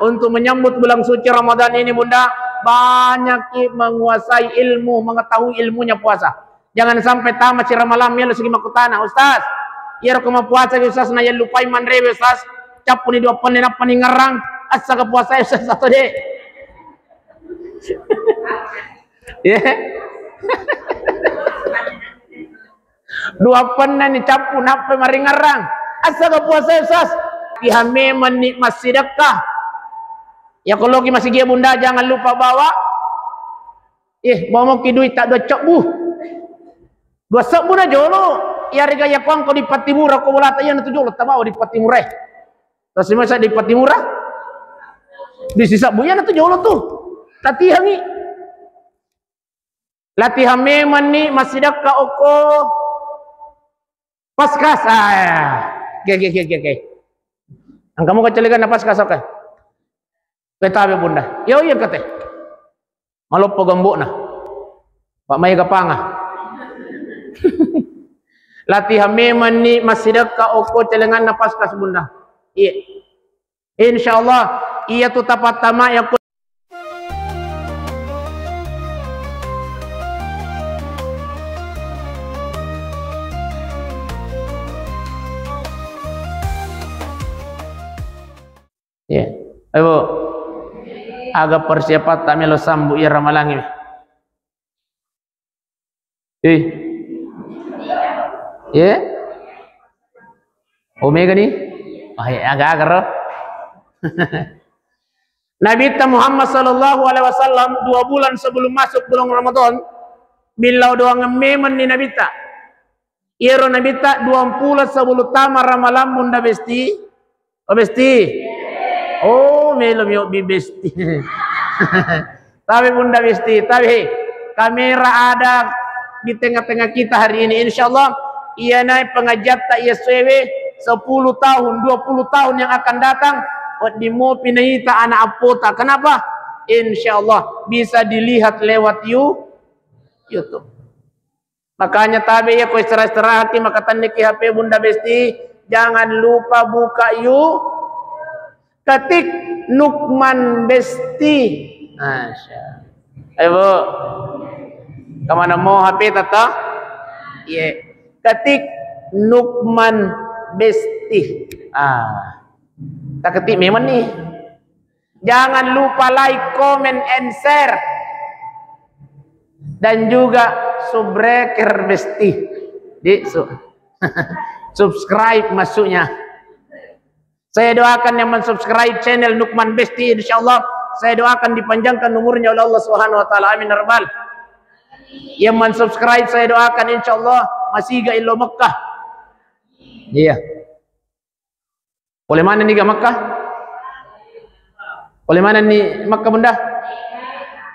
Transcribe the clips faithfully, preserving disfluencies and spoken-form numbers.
Untuk menyambut bulan suci Ramadan ini, Bunda, banyaki menguasai ilmu, mengetahui ilmunya puasa. Jangan sampai tamat si Ramalang melo sigi makkutana, "Ustaz, iyaro ko mappuasa ki, Ustaz, na yellupai manrewe, Ustaz. Cappuni dua penne nappa ni ngerrang. Assaga puasa, Ustaz, atau de'?" Ya. Dua penne ni cappu nappa maringerrang. Assaga puasa, Ustaz. Latihan memang ni massidekka. Ya, kalau ki masigi, Bunda, jangan lupa bawa Eh, bawa moki duit tak dua cebbu. Dua sebbu na jolo. Iyarega iya kuang ko di Pattimura ko bolata, iya na tu jolo tabawa di Pattimura. Tasimasa di Pattimura. Di sisebbu iya na tu jolo tu. Tatihangi. Latihan memang ni massidekka okko Paskas. Ah, ya. Oke, oke, oke, oke, oke. Engka muka celeganna Paskas, oke. Koe tabe, Bunda. Yo, iya kate. Maloppo gambokna. Pak mai gapanga. Latihan memang ni massidekka okko celenganna Paskas, Bunda. Iya. Insyaallah, iya tu tapattama yakko. Iya. Ayo, Bu. Aga persiapatta melo sambu iya Ramalangi. Eh. Iya. Oh, mega ni? Oh, iya, aga-aga ro. Nabitta Muhammad sallallahu alaihi wasallam dua bulan sebelum masuk bulan Ramadan, millau doang memang ni Nabitta. Iyaro Nabitta duampulo sebelum tama Ramalang, Bunda Besti. Oh, Besti. Oh, melo mi obbi Besti. Tapi Bunda Besti, tapi kamera ada di tengah-tengah kita hari ini. Insyaallah, iya naik pengajatta iya sewe sepuluh tahun, dua puluh tahun yang akan datang, wedding mopi naita anak appota. Kenapa? Insyaallah bisa dilihat lewat You-, YouTube. Makanya tabe iya ko istirahat-istirahat ki, makatenniki H P Bunda Besti, jangan lupa buka You-, ketik Nukman Besti. Masya Allah. Ayo, Bu. Kemana mau H P tata? Iya. Ketik Nukman Besti. Ah. Tak ketik memang nih. Jangan lupa like, comment, and share. Dan juga subscribe Besti. Di su-, subscribe maksudnya. Saya doakan yang mensubscribe channel Nukman Besti, insyaallah saya doakan dipanjangkan umurnya oleh Allah Subhanahu wa taala. Amin ya rabbal. Yang mensubscribe saya doakan insyaallah masiga illo Mekah. Iya. Pole manenni ga Makkah? Pole manenni Makkah, Bunda?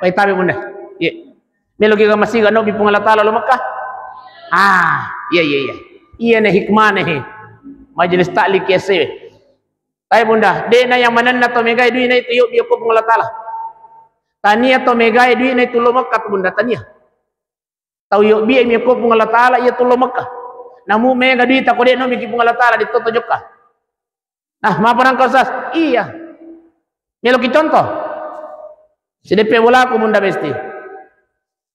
Wae tabe, Bunda. Iya. Meloki ga masiga nobbi Puang Allah Taala lo Makkah? Ah, iya, iya, iya. Iyana hikmana he. Majelis taklim S W. Tabe, Bunda, de'na yang manenna to megae duina itu yobbi ko Puang Allah Taala. Tania to megae duina itu lo Makkah tu, Bunda, tania. Tau yobbi mi ko Puang Allah Taala iya tu lo Makkah. Namu mega duita ko de' nobbi ki Puang Allah Taala di toto jokka. Nah, mapa nangka Ustaz? Iya. Meloki contoh. Sideppe bolaku, Bunda Besti.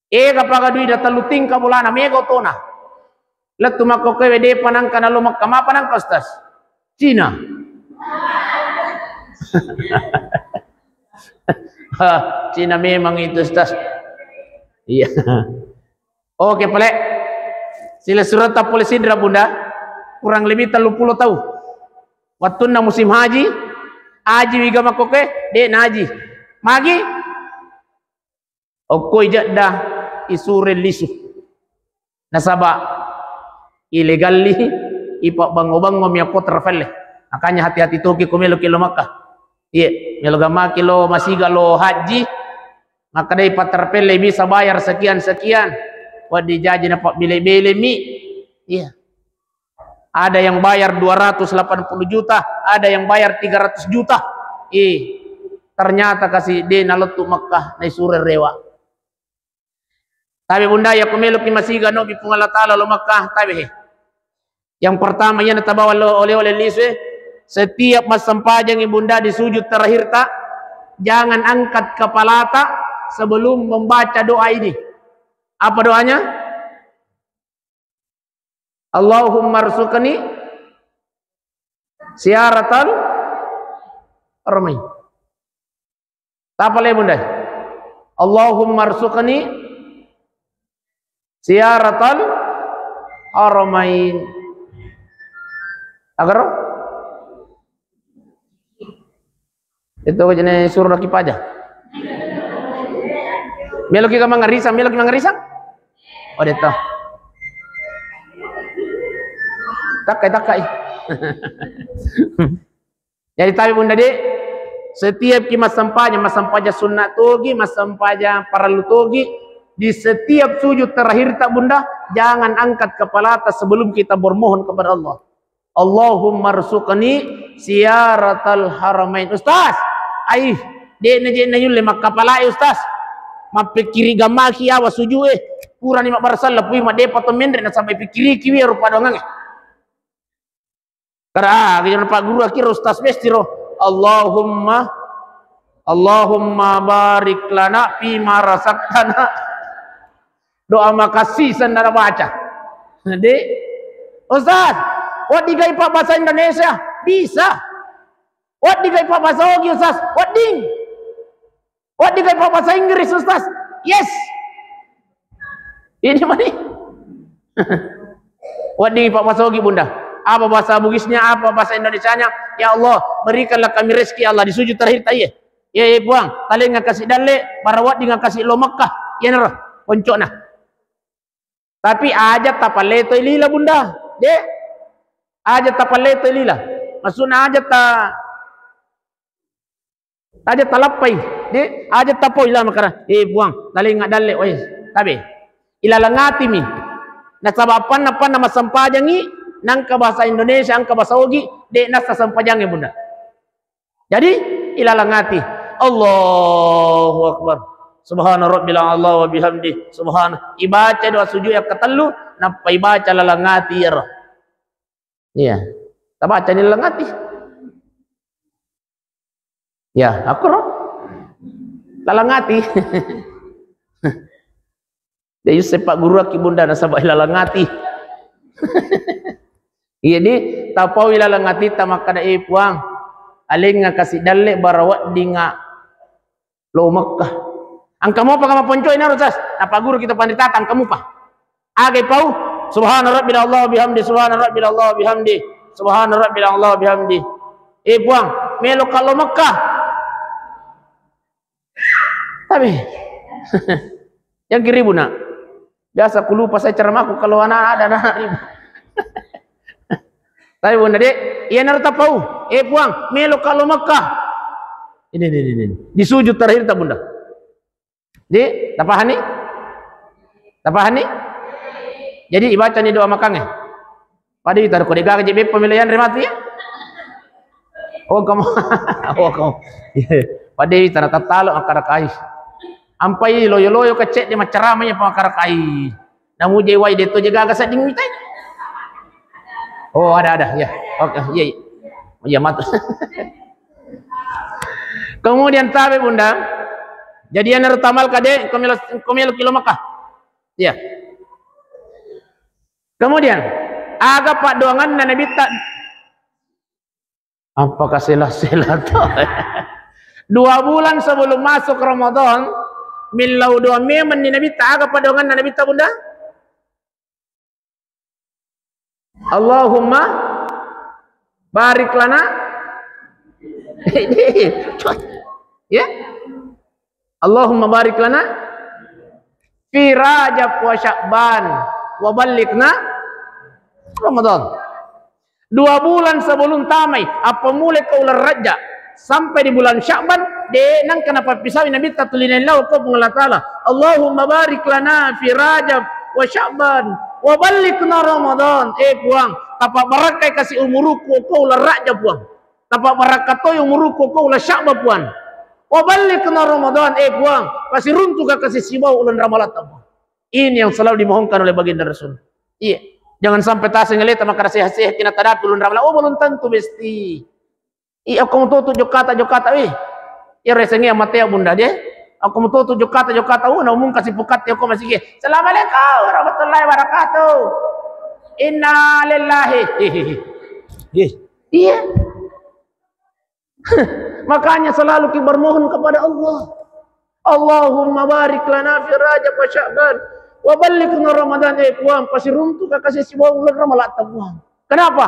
Ega paga duina tellu tingka bolana mega otona. Lettu makkokkoe de'pa nangka nalo Makkah. Mapa nangka Ustaz? Cina. Hah, Cina memang itu, Ustaz. Iya. Oke, pale. Sila surata pole sidra, Bunda. Kurang lebih tellu pulo tau. Wattunna musim haji, haji wiga makkokkoe, de' na haji. Magi? Okkoi Jeddah isure lisu. Nasaba ilegalli, ipabbango-bango mi akko travel e. Makanya hati-hati toki ko meloki lo Makkah. Iya, melo ga maki lo masiga lo haji, makkedai patravel e bisa bayar sekian-sekian. Wedding jaji napabbele-bele mi. Iya. Ada yang bayar dua ratus delapan puluh juta, ada yang bayar tiga ratus juta. Eh, ternyata kasi de' nalettu Makkah, naisure rewa. Tabe, Bunda, yakko meloki masiga nobbi Puang Allah Taala lo Makkah, tabe he. Yang pertama, iya natabawa lo oleh-oleh lisu e, setiap massempajangi Bunda di sujud terakhirta, jangan angkat kepalata sebelum membaca doa ini. Apa doanya? Allahumma rzuqni ziyaratal haramain. Tapalai Bunda. Allahumma rzuqni ziyaratal haramain. Agaro? Itu jenis suruh lagi paja. Meloki ka mangarisang, meloki mangarisang? Oh, deto. Takkai, takkai. Jadi, tapi Bunda, Dek, setiap ki massempajang, massempajang sunnah togi, massempajang parallu togi, di setiap sujud terakhir ta, Bunda, jangan angkat kepala ta sebelum kita bermohon kepada Allah. Allahumma rzuqni ziyaratal haramain. Ustaz, ai, de' na je' na yulle makkapalai, Ustaz. Mappikkiri gammaki awa sujud e. Purani mabbarasalla pui maddepa to menre nasaba ipikkiriki wi ero padoangangnge. Kara, ah, gini Pak Guru akhir Ustaz Bestiro. Allahumma, Allahumma barik lana fima razaqtana. Doa makasih sendara baca. Jadi, Ustaz, wedding ga ipabbasa Indonesia? Bisa. Wedding ga ipabbasa Ogi, Ustaz? Wedding. Wedding ga ipabbasa Inggris, Ustaz? Yes. Ini mani. Wedding ipabbasa Ogi, Bunda. Apa bahasa Bugisnya, apa bahasa Indonesianya? Ya Allah, berikanlah kami rezeki, Allah, di sujud terakhir ta iye. Ya, ya Puang, talengnga kasi dalle, bara weddingnga kasi lo Mekkah. Iyanaro poncokna. Tapi aja tapalletoi lila, Bunda. De'. Aja tapalletoi lila. Maksudna aja ta-, aja talappai. De', aja tapau ila makkada, "Eh, Puang, talengnga dalle." Wes, tabe. Ilaleng atimi. Nasaba appanna-panna massempajangi, nangka bahasa Indonesia, angka bahasa Ogi, de' nassa sempajangnge, Bunda. Jadi, ilaleng ati. Allahu Akbar. Subhana rabbil a'la wa bihamdi. Subhana. Ibaca doa sujud yang ketellu, nappa ibaca laleng ati iyaro. Iya. Tabacani laleng ati. Ya, aku ro. Laleng ati. Jadi, sepak guru aki, Bunda, nasaba ilaleng ati. Iya, di, tapau ilaleng ati ta makkada, "Eh, Puang, alengnga kasi dalle bara weddingnga lo Mekkah." Angka mopa ka maponcoi naro, Sas? Napaguru kita panritata, angka mopa. Aga ipau? Subhana rabbil a'la bihamdi, subhana rabbil a'la bihamdi, subhana rabbil a'la bihamdi. Eh, Puang, melo ka lo Mekkah. Tapi yang kiribu, Nak. Biasa ku lupa saya ceramahku kalau anak ada, anak ribu. Tapi Bunda, Dek, iyanaro tapau. Eh, Puang, melo ka lo Mekkah. Ini, ini, ini, ini. Di sujud terakhir ta, Bunda. Di, tapahani? Tapahani? Jadi ibaca ni doa makangnge. Pada ita ko degaga je beppa melo yanre matu ya. Oh, kamu. Oh, kamu. Pada ita na tattalo makkarakai. Ampai loyo-loyo kecek di maccarama ya pakkarakai. Namu je wai deto je gaga sedding mitai. Oh, ada, ada. Ya. Oke, iya, iya. Iya, matu. Kemudian tabe, Bunda. Jadi yang harus tamal kade, komelo, komelo ki lo Mekkah. Iya. Kemudian, aga paddoanganna Nabitta? Apa kasela-sela to? Dua bulan sebelum masuk Ramadan, millau doa memang ni Nabitta, aga paddoanganna Nabitta, Bunda? Allahumma barik lana. Ya. Allahumma barik lana fi Rajab wa Sya'ban wa ballighna Ramadan. Dua bulan sebelum tamai, apa mulai ke ular Rajab sampai di bulan Sya'ban, de nangka napappisawi Nabitta tuli naillau ko Puang Allah Ta'ala. Allahumma barik lana fi Rajab wa Sya'ban wa ballighna Ramadan. Eh, Puang, tapabarakai kasi umuruku ko ular Rajab, Puang. Tapabarakai toi umuruku ko ular Sya'ban, Puang. Wa ballighna Ramadan, eh, Puang, pasiruntuka kasi sibawa ulan Ramalang, Puang. Ini yang selalu dimohonkan oleh baginda Rasul. Iya. Jangan sampai taseng leta makkada sehat-sehat kina tadapi ulun Ramalang. Oh, belum tentu, Besti. Iya, ko mututu jokkata, jokkata, wih. Iya, resengnge matea bunda de. Ko mututu jokkata, jokkata, uh, naumung kasi pukat ya ko masigi. Assalamualaikum warahmatullahi wabarakatuh. Inna lillahi. Ih, ih, ih. Ih. Iya. Makanya selalu kita bermohon kepada Allah. Allahumma barik lana fi Rajab wa Sya'ban wa ballighna Ramadan. Eh Puang, pasiruntu ka kasi sibawa bulan Ramadan, Puang. Kenapa?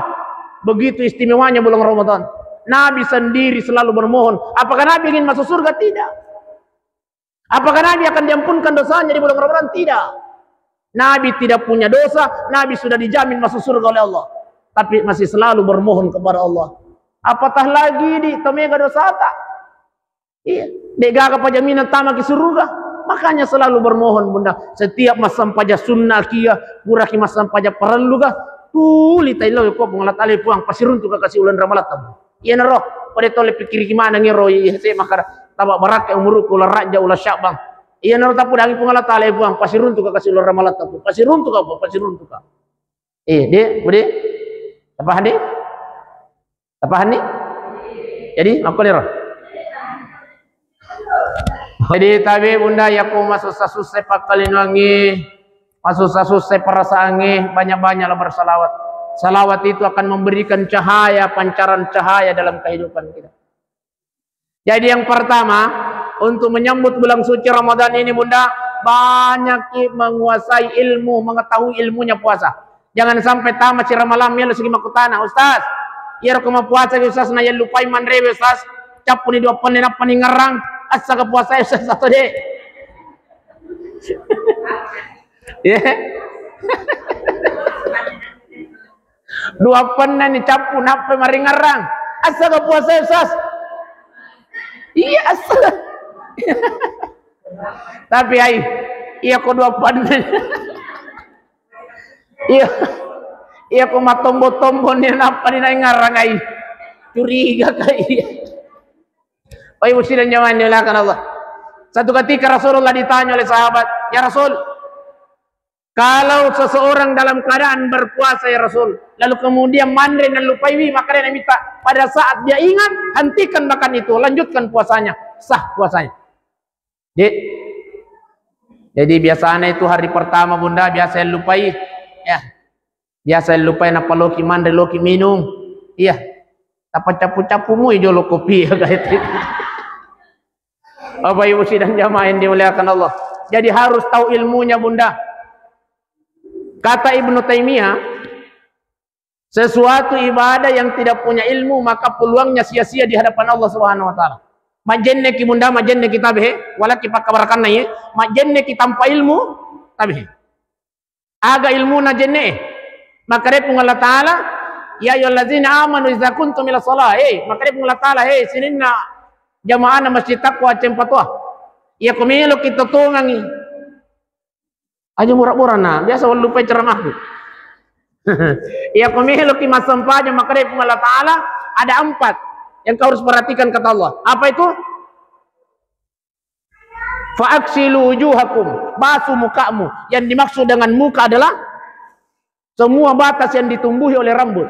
Begitu istimewanya bulan Ramadan. Nabi sendiri selalu bermohon. Apakah Nabi ingin masuk surga? Tidak. Apakah Nabi akan diampunkan dosanya di bulan Ramadan? Tidak. Nabi tidak punya dosa, Nabi sudah dijamin masuk surga oleh Allah. Tapi masih selalu bermohon kepada Allah. Apatah lagi di tomega dosata. Iya, de gaga pajaminan tamaki surga. Makanya selalu bermohon bunda. Setiap massampaja sunnah kia, puraki massampaja parellu ga, tuli taillau ko Puang Allah Ta'ala, Puang pasiruntu ka kasi ulan Ramadan. Iyanaro, pada tole pikiriki maneng ero, iya, saya makkada, taba barakke umuruku, ulang Rajab, ulang Sya'ban. Iyanaro tapudangi Puang Allah Ta'ala, Puang, pasiruntu ka kasi ulang Ramadan, Puang. Pasiruntu ka, Puang, pasiruntu ka. Eh, de, budi? Tapahan, de? Tapahan, de? Jadi, makko niro. Jadi, tabe bunda, yako masussa-sussa pakkalinoangi, masussa-sussa perasaangi, banyak-banyaklah bersalawat. Salawat itu akan memberikan cahaya, pancaran cahaya dalam kehidupan kita. Jadi yang pertama, untuk menyambut bulan suci Ramadan ini, bunda, banyak menguasai ilmu, mengetahui ilmunya puasa. Jangan sampai tamat si Ramadan, melo sigi makkutana, Ustaz, iyaro ko mappuasa ki, Ustaz, na yallupai manrewe, Ustaz, cappuni dua penne nappa ni ngarrang, assa ka puasa, Ustaz, atau de? Ya. Dua penne ni cappu nappa maringarrang. Assa ga puasa, Ustaz? Iya, assa. Tapi ai, iya ko dua penne. Iya. Iya ko matombo-tombo ni nappa ni naingarrang ai. Curiga kai. Oh, ibu sidang jamaah yang dimuliakan Allah. Satu ketika Rasulullah ditanya oleh sahabat, "Ya Rasul, kalau seseorang dalam keadaan berpuasa, ya Rasul, lalu kemudian manre nallupaiwi, maka dia minta, pada saat dia ingat, hentikan makan itu, lanjutkan puasanya, sah puasanya." Dek. Jadi biasanya itu hari pertama, bunda, biasa yang lupai. Ya. Biasa lupai, nappa loki manre, loki minum. Iya. Tappa cappu-cappu mui jolo kopi, ya, kayak itu. Bapak Ibu sidang jamaah yang dimuliakan Allah. Jadi harus tahu ilmunya, bunda. Kata Ibnu Taimiyah, sesuatu ibadah yang tidak punya ilmu, maka peluangnya sia-sia di hadapan Allah Subhanahu wa Ta'ala. Majenneki, bunda, majenneki tabe, walaki pakkabarakanna ye, majenneki tanpa ilmu, tabe. Aga ilmuna jenne'e? Makkeda Puang Allah Ta'ala, "Ya ayyuhallazina amanu idza kuntum ila shalah." Eh, makkeda Puang Allah Ta'ala, "He, sininna jamaahna masjid taqwa cempatoa. Iya ko meloki totongangi." Aja mura-murana, biasa wallupai ceramahku. Iya ko meloki massempajang, makkeda Puang Allah Ta'ala, ada empat yang kau harus perhatikan, kata Allah. Apa itu? "Fa'aksilu wujuhakum", basuh mukamu. Yang dimaksud dengan muka adalah semua batas yang ditumbuhi oleh rambut.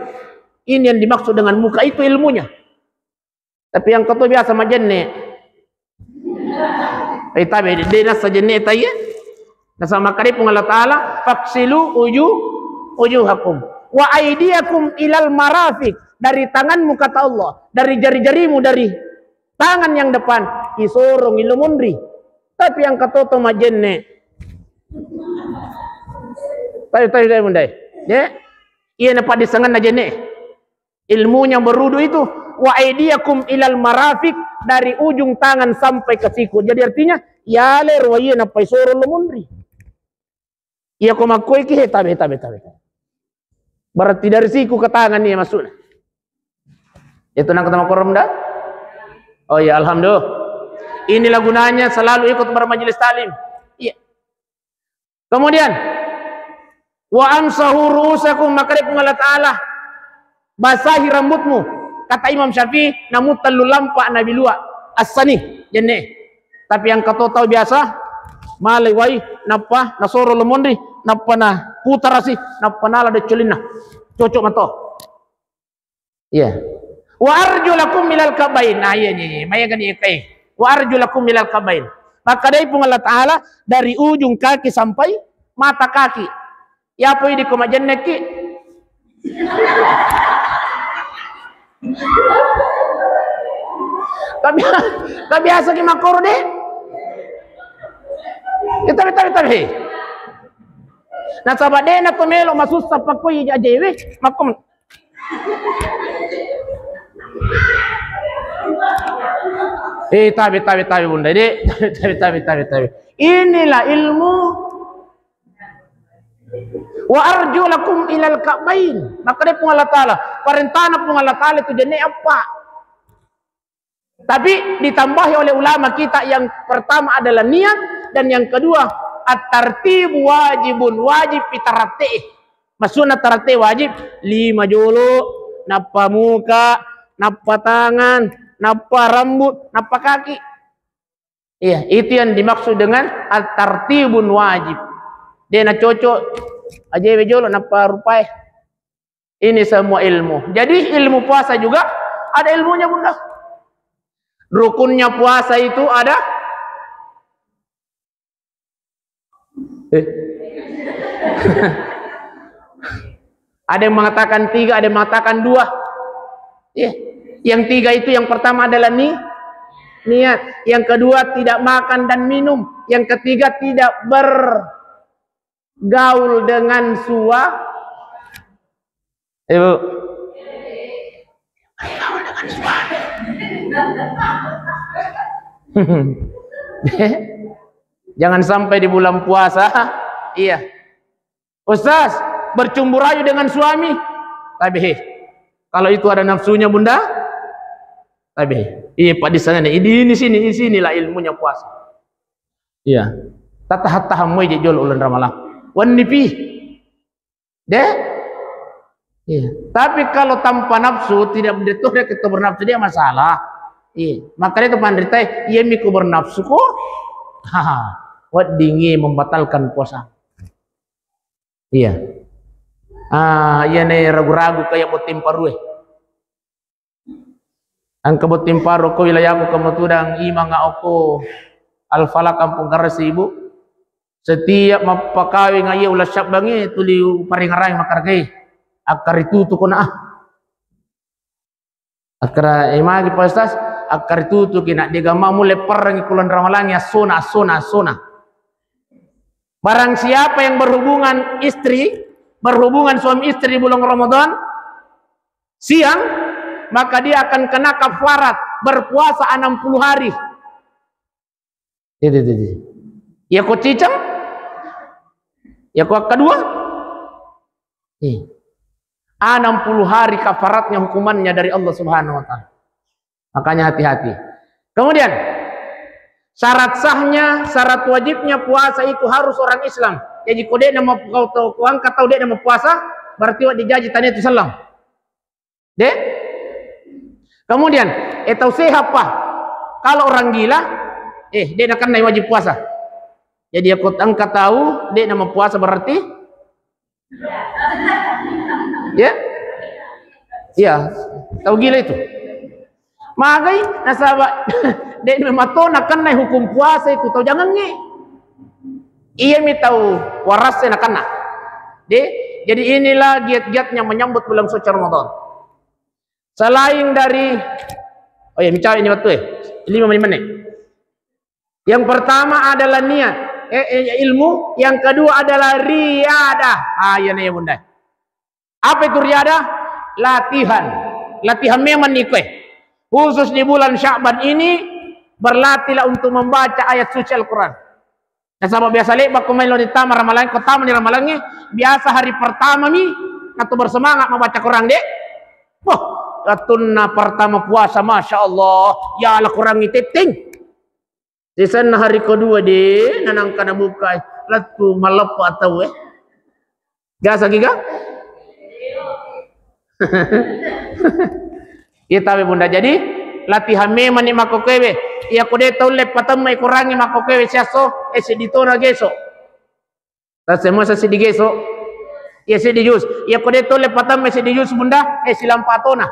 Ini yang dimaksud dengan muka, itu ilmunya. Tapi yang kau biasa majenne. Eh, tabe, de nasa jenne taye. Nasa makkeda Puang Allah Ta'ala, "Faksilu uju-, ujuhakum. Wa aidiyakum ilal marafiq." Dari tanganmu, kata Allah, dari jari-jarimu, dari tangan yang depan, isorong ilo monri. Tapi yang katoto majenne. Tayo, tayo, tayo, mundai. Ya. Iya, napa disengan na jenne. Ilmunya berwudu itu, "Wa aidiyakum ilal marafiq", dari ujung tangan sampai ke siku. Jadi artinya, ya le ro iya nappa isoro lo monri. Iya ko makkoi ki, he, tabe, tabe, tabe. Berarti dari siku ke tangan nih maksudnya. Itu nang ketemu korom dah? Oh iya, alhamdulillah. Inilah gunanya selalu ikut bermajelis taklim. Iya. Kemudian, "Wa amsahu ru'usakum", makkeda Puang Allah Ta'ala, "Basahi rambutmu." Kata Imam Syafi'i, "Namu tellu lampa nabilua, assani jenne." Tapi yang kau tahu biasa, malai wai, nappa nasoro lo monri, nappa na putarasi, nappa nala deccolinna. Cocok mato. Iya. Wa arjulakum ilal kabain. Nah, iya, iya, iya. Maya gani ikai. Wa arjulakum ilal kabain. Makkedai Puang Allah Ta'ala, dari ujung kaki sampai mata kaki. Yapo idi ko majenneki. Tabi-, tabiasa ki makkoro de. Ya, tabe, tabe, tabe. Nasaba de na to melo masussa pakoi ajewe, makkom. Eh, tabe, tabe, tabe, Bunda, de. Tabe, tabe, tabe, tabe, tabe. Inilah ilmu. Wa arjulakum ilal ka'bain. Makkedai Puang Allah Ta'ala, parentana Puang Allah Ta'ala itu jenne apa? Tapi ditambahi oleh ulama kita, yang pertama adalah niat, dan yang kedua at-tartibu wajibun, wajib pitaratte. Maksudna taratte wajib, lima jolo, nappa muka, nappa tangan, nappa rambut, nappa kaki. Iya, itu yang dimaksud dengan at-tartibun wajib. De na cocok ajewe jolo nappa rupae. Ini semua ilmu. Jadi ilmu puasa juga ada ilmunya, Bunda. Rukunnya puasa itu ada. Eh. Ada yang mengatakan tiga, ada yang mengatakan dua. Iya. Yang tiga itu, yang pertama adalah ni-, niat. Yang kedua tidak makan dan minum. Yang ketiga tidak bergaul dengan sua-, Ibu. Bergaul dengan suami. Jangan sampai di bulan puasa. Iya. Ustaz, bercumbu rayu dengan suami. Tabe. Kalau itu ada nafsunya, Bunda. Tabe. Iya, Pak, di sana nih. Di, di sini, di sinilah ilmunya puasa. Iya. Tatahan-tahan moi je jolo uleng Ramalang. Wenni pi. De? Iya. Tapi kalau tanpa nafsu, tidak betul kita bernafsu, dia masalah. Iya. Makanya itu pandritai, iya miko bernafsu ko. Haha. Weddingi membatalkan puasa. Iya. Ah, iya ne ragu-ragu kayak botting parue. Engka botting paro ko wilayahku, kemudian imang okko Al-Falah Kampung Garasi, Ibu. Setiap mappakawing iya ula syabbangi tuli uparingarai makargai. Akkaritutu ko na, ah. Akkara, eh, magi Pak Ustaz, akkaritutu ki na, de gaga mulle perrangi kulon Ramalangi, assona, assona, assona. Barang siapa yang berhubungan istri, berhubungan suami istri di bulan Ramadan, siang, maka dia akan kena kafarat berpuasa enam puluh hari. Iya, iya, iya, iya. Iya ko ciceng? Iya ko akkadua? Iya. Enam puluh hari kafaratnya, hukumannya dari Allah Subhanahu wa Ta'ala. Makanya hati-hati. Kemudian, syarat sahnya, syarat wajibnya puasa itu harus orang Islam. Jadi, ko de' nama kau tau, ko engka tau de' nama puasa, berarti wak dijaji tania tu sallang. De'? Kemudian, eh, tau sehat, Pak. Kalau orang gila, eh, de' nakennai wajib puasa. Jadi, ko engka tau de' nama puasa berarti, ya? Iya, tau gila itu. Magai nasaba de' nama to nakennai hukum puasa itu tau jangangnge. Iya mi tau warase nakenna. De'? Jadi inilah giat-giatnya menyambut bulan suci Ramadan. Selain dari, oh ya, micawa ini waktu, eh. Lima menit. Yang pertama adalah niat, eh, eh, ilmu. Yang kedua adalah riadah. Ah, iya nih, Bunda. Apa itu riadah? Latihan. Latihan memang nih, kue. Khusus di bulan Sya'ban ini, berlatihlah untuk membaca ayat suci Al-Quran. Nasaba biasa le'ba ko maelo ditama Ramalang, ko tama ni Ramalangnge, biasa hari pertama mi, atau bersemangat membaca Quran, de'? Wah, katunna pertama puasa, Masya Allah, ya Allah, Quran itetteng. Sisenna hari kedua, de', nanangka nabuka, lettu malleppa tau, eh. Biasa giga? Iya, tabe, Bunda. Jadi, latihan memang ni makkokkoewe. Iya, ko de' tau le patemmai Qurangnge makkokkoewe siasso, eh, seddi tona geso. Tasse masa seddi geso. Iya, seddi juz. Iya, ko de' tau le patemmai seddi juz, Bunda, eh, silampa tona.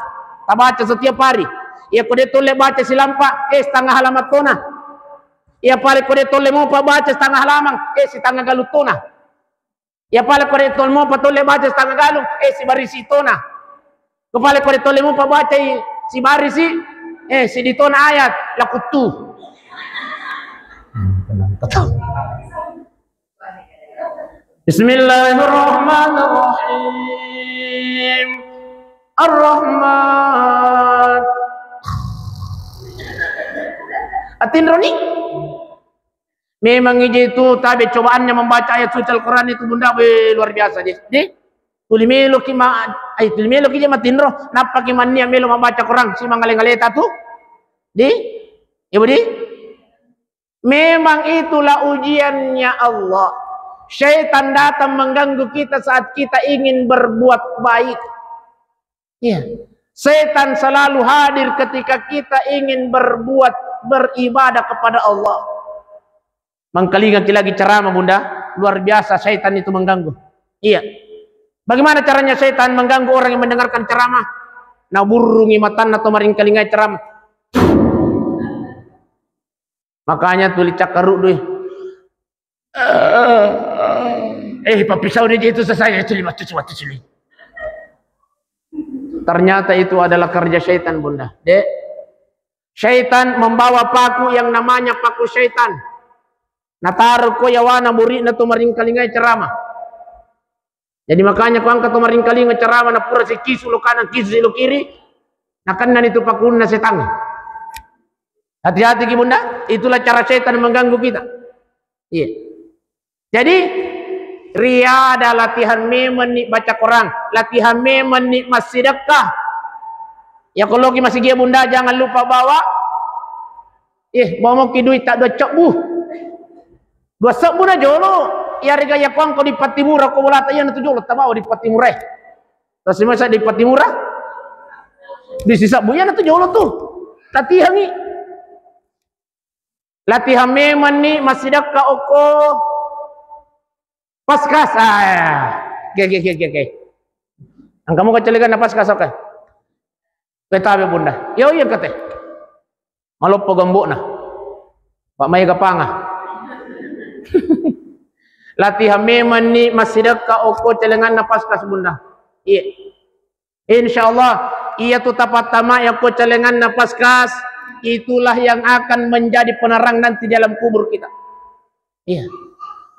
Tabaca setiap hari. Iya ko de tolle baca silampa, eh, setengah halaman tona. Iya pale ko de tolle mopa baca setengah halaman, eh, setengah galung tona. Iya pale ko de tolle mopa tolle baca setengah galung, eh, sibarisi tona. Ko pale ko de tolle mopa baca i-, sibarisi, eh, siddi tona ayat, lakuttu. Hmm, tenang, tenang. Bismillahirrahmanirrahim. Ar-Rahman. Atinroni? Memang ije itu tabe cobaannya membaca ayat suci Al-Quran itu, Bunda, be, luar biasa, deh. Deh, tuli meloki ma-, ai, tuli meloki je matinro, nappaki mannia melo membaca Quran, si mangale-ngaleta tu. Deh, ya, Budi? Memang itulah ujiannya Allah. Syaitan datang mengganggu kita saat kita ingin berbuat baik. Iya. Setan selalu hadir ketika kita ingin berbuat, beribadah kepada Allah. Mangkalingaki lagi ceramah, Bunda, luar biasa syaitan itu mengganggu. Iya. Bagaimana caranya syaitan mengganggu orang yang mendengarkan ceramah? Naburrungi matanna to maringkalingai ceramah. Makanya tuli cakkaruddu. Eh, pappisau ni itu selesai, eh, tuli, matu, matu, tuli. Ternyata itu adalah kerja syaitan, Bunda. Dek, syaitan membawa paku yang namanya paku syaitan. Nataro ko yawana muridna tu maringkalingai ceramah. Jadi makanya ko engka to maringkalinga ceramah, na pura sikisu lo kanan, kisu lo kiri, nakennani tu pakunna setang. Hati-hati ki, Bunda, itulah cara setan mengganggu kita. Iya. Jadi, riada latihan memang ni baca Quran, latihan memang ni massidekka. Ya, ko loki masigia, Bunda, jangan lupa bawa, eh, bawa moki duit tak dua cebbu. Dua sebbu na jolo, iyarega ya kuang ko di Pattimura, ko bolata iya na tu jolo, tabawa di Pattimura, eh. Tasimasa di Pattimura, di sisebbu iya na tu jolo tu. Latihangi. Latihan memang ni massidekka okko Paskas. Ah, ya. Oke, oke, oke, oke, oke. Engka muka celeganna Paskas, oke. Ketabe, Bunda. Yo, iya kate. Maloppo gambokna. Pak mai gapanga. Latihan memang ni massidekka okko celenganna Paskas, Bunda. Iya. Insya Allah, iya tu tapattama yakko celenganna Paskas, itulah yang akan menjadi penerang nanti di alam kubur kita. Iya.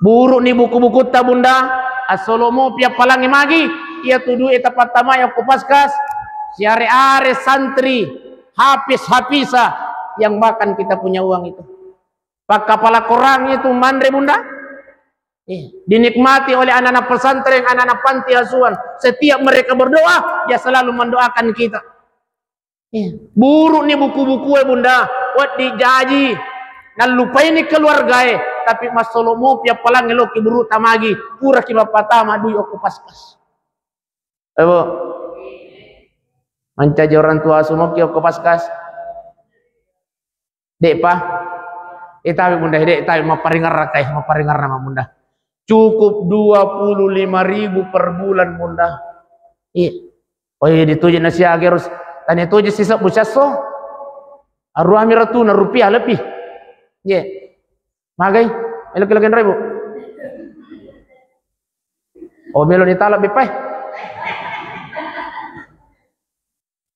Buruk ni buku-bukutta, Bunda, assolomo pia palangi magi, iya tu duit tapattama yakko Paskas, siare-are santri, hapis-hapisa yang makan kita punya uang itu. Pakkapala Korang itu manre, Bunda. Iya. Dinikmati oleh anak-anak pesantren, anak-anak panti asuhan. Setiap mereka berdoa, dia selalu mendoakan kita. Iya. Buruk ni buku-buku, eh, Bunda. Wedding jaji. Nallupai ni keluarga, eh. Tapi massolomo pia palang eloki buru tamagi. Puraki mappatama dui okko Paskas. Eh, Bu. Mancaji orang tua sumoki okko Paskas. Dek, Pa. Eh, tapi, Bunda, dek, tapi mapparingerra kai, mapparingerra ma, Bunda. Cukup dua puluh lima ribu per bulan, Bunda. Iya. Oh, iya, dituju nasiaga harus. Tanya tuju sisa busasso. Aruami ratuna rupiah lebih. Iya. Magai? Melo kilo kenroi, Bu? Oh, melo ni talak beppai.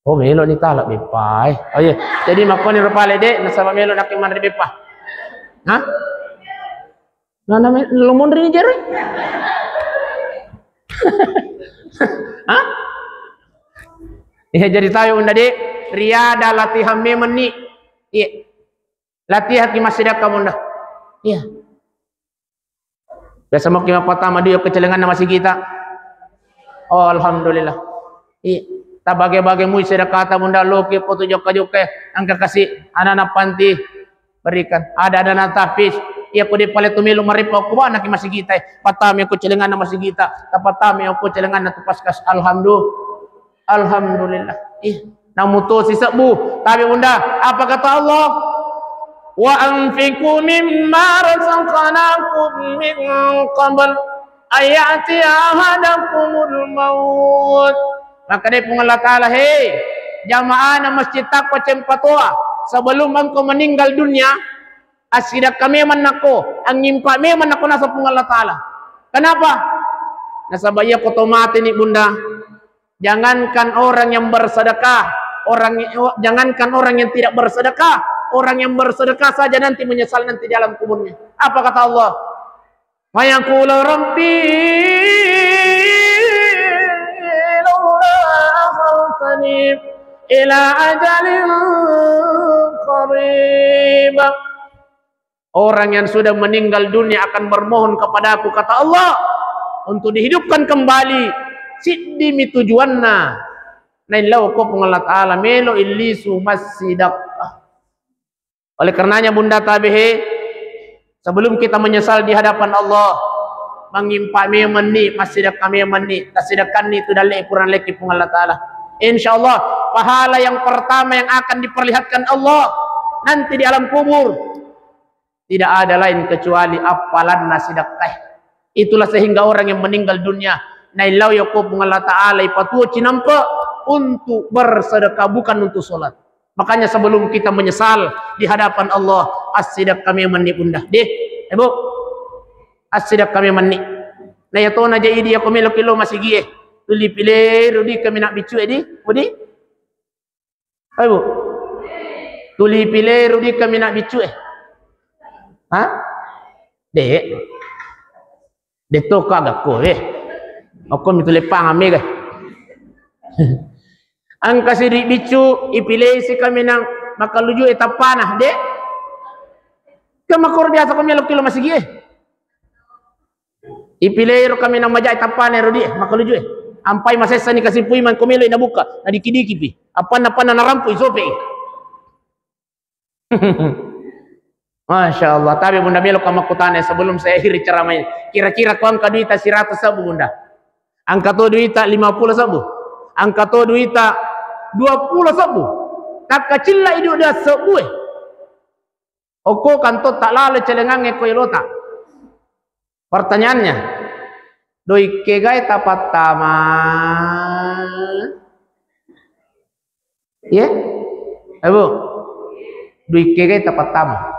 Oh, melo ni talak beppai. Oh, iya. Jadi makkoni ro pale, Dek, nasaba melo nakke manre beppa. Hah? Nah, nama lo monri ni jero? Hah? Iya, jadi tahu, Bunda, Dek. Riada latihan memang ni. Iya. Latihaki massidekka, Bunda. Iya. Biasa moki mappatama dui okko celenganna masigita. Oh, alhamdulillah. Iya. Tabage-bage mui sedekata, Bunda, loki ko tu jokka-jokka, engka kasi anak-anak panti, berikan. Ada-ada na tahfiz. Iya, ko de pale tu melo mareppa okko bana ki masigita. Patama okko celenganna masigita. Tapatama okko celenganna tu Paskas. Alhamdulillah. Alhamdulillah. Ih, namutosi sebbu. Tapi, Bunda, apa kata Allah? "Wa anfiqu mimma razaqnakum min qabl an ya'tiya ahadakumul maut." Maka dé Puang Allah Taala, hé, jamaahna Masjid Taqwa Cempatoa, sebelum engkau meninggal dunia, assidekka memang nakko, angimpa memang nakko naseng Puang Allah Ta'ala. Kenapa? Nasaba iya ko to mate ni, Bunda, jangankan orang yang bersedekah, orang, jangankan orang yang tidak bersedekah, orang yang bersedekah saja nanti menyesal nanti di alam kuburnya. Apa kata Allah? Wa yaqulu rabbi laula akhartani ila ajalin qarib. Orang yang sudah meninggal dunia akan bermohon kepadaku, kata Allah, untuk dihidupkan kembali. Siddi mi tujuanna. Naillau ko Puang Allah Ta'ala, melo illisu massidekka. Oleh karenanya, Bunda tabehe, sebelum kita menyesal di hadapan Allah, mangimpa memang ni, massidekka memang ni, tasidekkanni tu dalle purana leki Puang Allah Ta'ala. Insya Allah, pahala yang pertama yang akan diperlihatkan Allah nanti di alam kubur tidak ada lain kecuali appalanna sidekkae. Itulah sehingga orang yang meninggal dunia, naillau yako Puang Allah Ta'ala ipatuo cinampe untuk bersedekah, bukan untuk sholat. Makanya sebelum kita menyesal di hadapan Allah, assidekka memang ni, Bunda. Deh, Ibu, assidekka memang ni. Na iya tona jadi dia ko melo kilo masigie. Tuli pilero di kami nak bicu edi, Budi. Ayo, Bu. Tuli pilero di kami nak bicu eh. Ha? Dek. Deto ka gakko eh. Okko mi tuli pangam mega. Engka siddi biccu, ipilei si kaminang makkaluju e tappana, de'? Kan makkoro biasa ko melo kilo masigi e. Ipilei ro kaminang maja e tappana ro di e, makkaluju e. Ampai masessa ni kasimpui mangko melo i nabukka, nadiki-diki pi. Appanna-panna narampu i sope i. Masya Allah. Tapi Bunda, melo ka makkutana sebelum saya akhiri ceramah ini. Kira-kira ko engka duita siratus sebbu, Bunda? Engka to duita lima puluh sebbu? Engka to duita dua puluh sebbu? Takkacilla i dua sebbu e. Okko kanto tak lalo celengangnge ko elota. Pertanyaannya, doi kegae tapattama? Ye? Ayo, Bu. Doi kegae tapattama?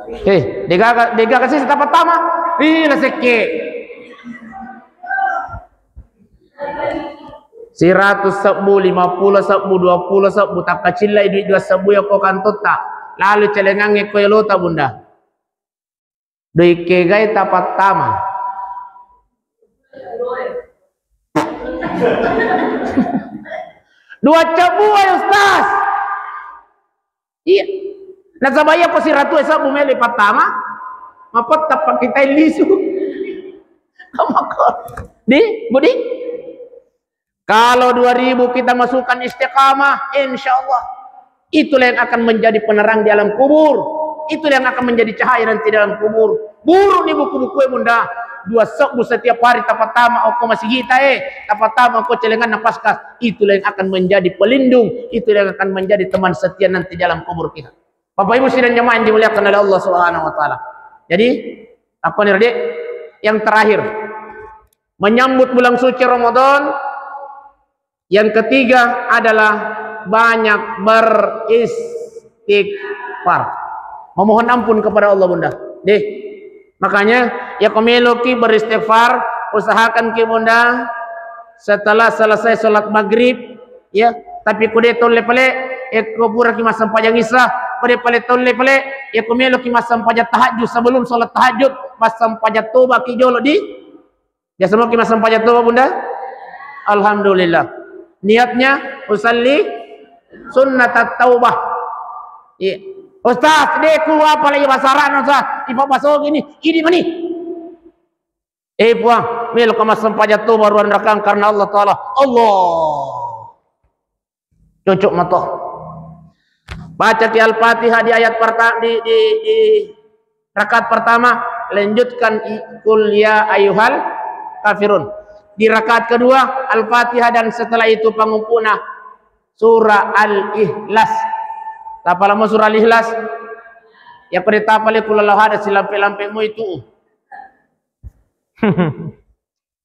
Eh, degaga, degaga sisi tapattama? Ih, la sekke. Siratus sebbu, lima puluh sebbu, dua puluh sebbu, takkacillai duit dua sebbu ya ko kantotta. Lalu celengangnge ko elota, Bunda. Doi kegae tapattama? Dua cebbu, ayo, Ustaz. Iya. Nasaba iya ko siratu e sebbu melo pattama, mapetta pakkitai lisu. Kamako. Di, Budi? Kalau dua ribu kita masukkan istiqamah, insya Allah itulah yang akan menjadi penerang di alam kubur. Itulah yang akan menjadi cahaya nanti dalam kubur. Buruni buku-buku e, Bunda. Dua sebbu setiap hari tapattama okko masigita e, tapattama okko celenganna Paskas. Itulah yang akan menjadi pelindung, itulah yang akan menjadi teman setia nanti dalam kubur kita. Bapak Ibu sidang jamaah yang dimuliakan oleh Allah Subhanahu wa Ta'ala. Jadi, apa nih, Dek? Yang terakhir, menyambut bulan suci Ramadan, yang ketiga adalah banyak beristighfar. Memohon ampun kepada Allah, Bunda. Deh. Makanya, ya ko meloki beristighfar, usahakan ki, Bunda, setelah selesai sholat maghrib, ya, tapi ko de tolle pale, ya ko puraki massempajang isya, ko de pale tolle pale, ya ko meloki massempajang tahajud, sebelum sholat tahajud, massempajang toba ki jolo di Biasa moki massempajang toba, Bunda? Alhamdulillah. Niatnya usalli sunnatat taubah. Iya. Ustaz, de ku apa lagi bahasa Arab, Ustaz? Ipa baso gini, ini mani. Eh, Puang, melo ka massempajang toba ruang rakang karena Allah Ta'ala. Allah. Cocok mato. Baca ki Al-Fatihah di ayat pertama, di, di, di rakaat pertama, lanjutkan i-, qul ya ayyuhal kafirun. Di rakaat kedua, Al-Fatihah dan setelah itu pangumpuna surah Al-Ikhlas. Tapalamo surah Al-Ikhlas? Ya pada tapale kula lau ada silampe-lampe mu itu.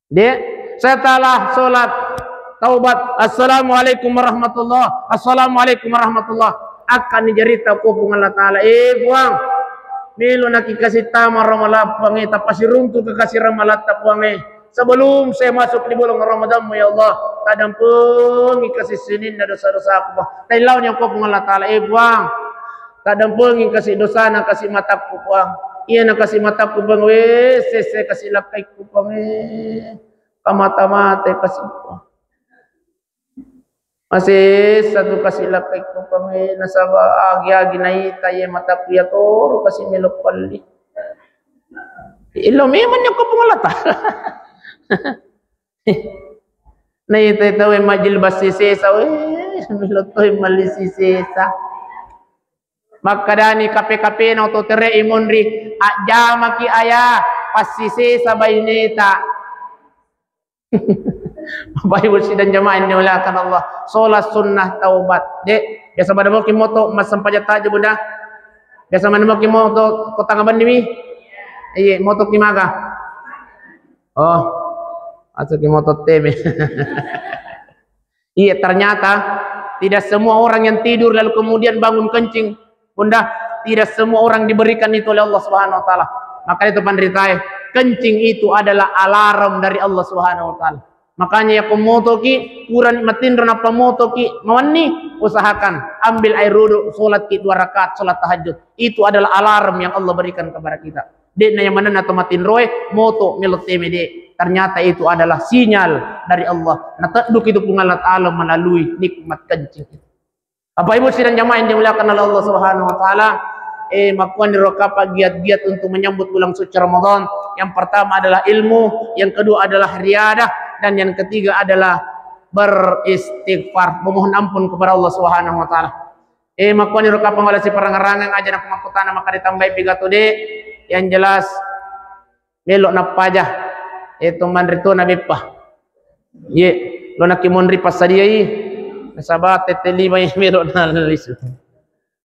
De, setelah sholat Taubat, "Assalamualaikum warahmatullah, assalamualaikum warahmatullah." Akkani jarita ko Puang Allah Ta'ala, "Eh Puang, melo naki kasi tama ramalapangnge, tapasiruntu ke kasi ramalatta Puangnge. Sebelum saya masuk di bulan Ramadanmu ya Allah, tadampengi kasi sininna dosa-dosaku Puang." Taillauni ko Puang Allah Ta'ala, "Eh Puang, tadampengi kasi dosana kasi matakku Puang. Iya na kasi matakku Puang, we sese kasi lakkaikku Puang, eh, kamata-mata kasi Puang." Masessa tu kasi lakkaikku Puang, eh, nasaba agi-agi naita iye matakku iya toro kasi melo palli. Illo memang nyokko Puang Allah Ta'ala. Naita tau majil basi sesa, eh, melo toi malli sisesa. Makkadani kape-kapena oto tere imonri, "Ajjamaki aya, passisesa baineta." Bapak Ibu sidang jamaah yang dimuliakan Allah, sholat sunnah taubat. Dek, biasa pada moki moto massempajang tahajud, Bunda? Biasa mana moki moto kota ngabanni mi? Iya, moto ki maga? Oh, atau ki moto teme. Iya, ternyata tidak semua orang yang tidur lalu kemudian bangun kencing, Bunda, tidak semua orang diberikan itu oleh Allah Subhanahu wa Ta'ala. Maka itu, panritae, kencing itu adalah alarm dari Allah Subhanahu wa Ta'ala. Makanya, ya, ko motoki, kurang matinro nappa motoki, mawanni, usahakan ambil air wudhu, sholat ki dua rakaat, sholat tahajud. Itu adalah alarm yang Allah berikan kepada kita. De'na yang mana atau matinroe, moto melo teme de. Ternyata itu adalah sinyal dari Allah. Natedduki tu Puang Allah Ta'ala melalui nikmat kencing itu. Bapak Ibu sidang jamaah yang dimuliakan oleh Allah Subhanahu wa Ta'ala, eh, makkuaniro kapang giat-giat untuk menyambut bulan suci Ramadan. Yang pertama adalah ilmu, yang kedua adalah riadah, dan yang ketiga adalah beristighfar, memohon ampun kepada Allah Subhanahu wa Ta'ala. Eh, makkuaniro kapang wala siparangarangeng aja naku makkutana maka ditambai pigato de. Yang jelas, melo nappaja. Eh, to manre to na beppa. Ye, lo naki monri passadiai. Nasaba tette lima ye melo nalisu.